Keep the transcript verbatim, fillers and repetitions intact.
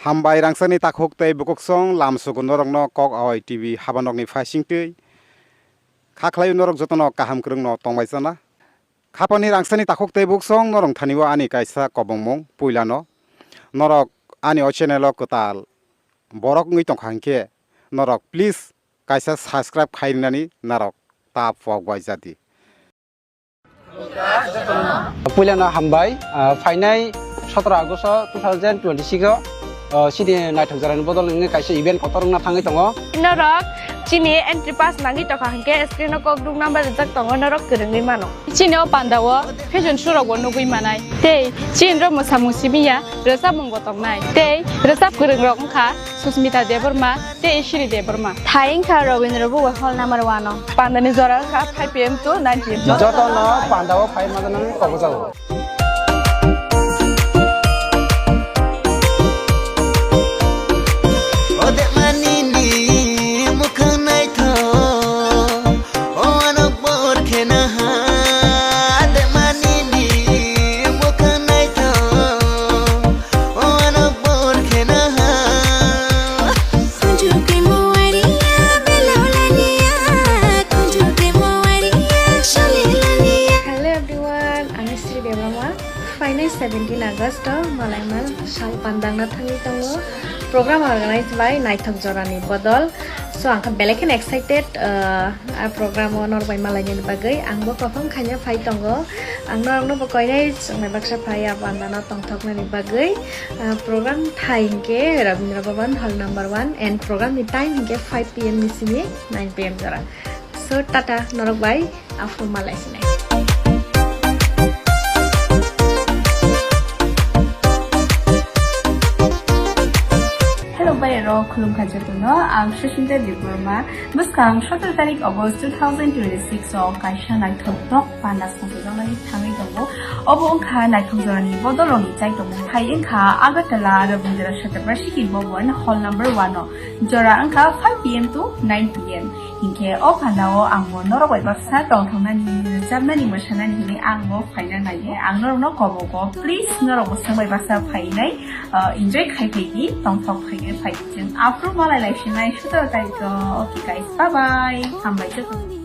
Hambai rangchakni takhuk tei bukuksong lamsugo norokno Kok Awai T V habanokni phaisingtwi. Kha khlaio norok jotono kaham kwrwngno tongbai chana. Khapani rangchakni takhuk tei bukuksong norok thani o ani kaisa kobongmung puilano. Norok ani o channel o kwtal borok wngwi tongkha hinkhe norok please kaisa subscribe khai rinani norok ta pok bai jadi. Puilano hambai, ah, phainai sotoro August two thousand twenty-six o, ah, chini naithok jorani bodol wngwi kaisa event kotor wngna thangwi tongo. Norok chini entry pass nangwi tongkha hinkhe screen o kok duk number rijak tongo, norok kwrwngwi mano. Chini o panda o fashion show rok bo nugwi manai. Tei chini ro mwsamung simi ya, rwchapmung bo tongnai. Tei rwchap kwrwng rok wngkha Susmita Debbarma tei Shri Debbarma. Thai wngkha Rabindra Bhowai hall number one o. Pandani jora wngkha five P M to nine P M. Jotono panda o phai manjanani kobo jago. O Debmani ni mukhang naithok, o ano bor khena ha. Debmani ni mukhang naithok, o ano bor khena ha. Kunju kimo waria, bela ulania. Kunju kimo waria, shali ulania. Hello everyone, I'm Sri Debbarma. Phainai seventeen August o malaimal sal pandangna thangwi tongo. Program organize by Naithok Jorani Bodol. So, ang kha belai kheno excited, uh, a program o norok bai malainani bagwi. Ang bo kophang khaina phai tongo. Ang norokno bo koinai chwngmai baksa phai a bandano tongthoknani bagwi. Uh, program thai hinkhe Rabindra Bhavan hall number one and program ni time hinkhe five P M ni simi nine P M jora. So, tata norok bai. Aphuru malai sinai. Hello, bai rok, khulumkha jotono. Ang Sushmita Debbarma. Bwskang sotoro tarik August two thousand twenty-six o kaisa naithok nok panda songchajaknani thangwi tongo. Obo wngkha naithok jorani bodolrokni chai tongo. Hai wngkha Agartala Rabindra Shatabashiki Bhavan hall number one o. Jora wngkha five P M to nine P M. Hinkhe o phandao ang bo norok bai baksa tongthoknani, rwchapnani, mwsanani hinwi ang bo phaina naiye. Ang norokno kobo ko, please norok bo swng bai baksa phainai, uh, enjoy khai phaidi, tongthok phainai phaidi. Chwng aphuru malai lai sinai sotoro tarikh o. Okay guys, bye bye. Hambai joto.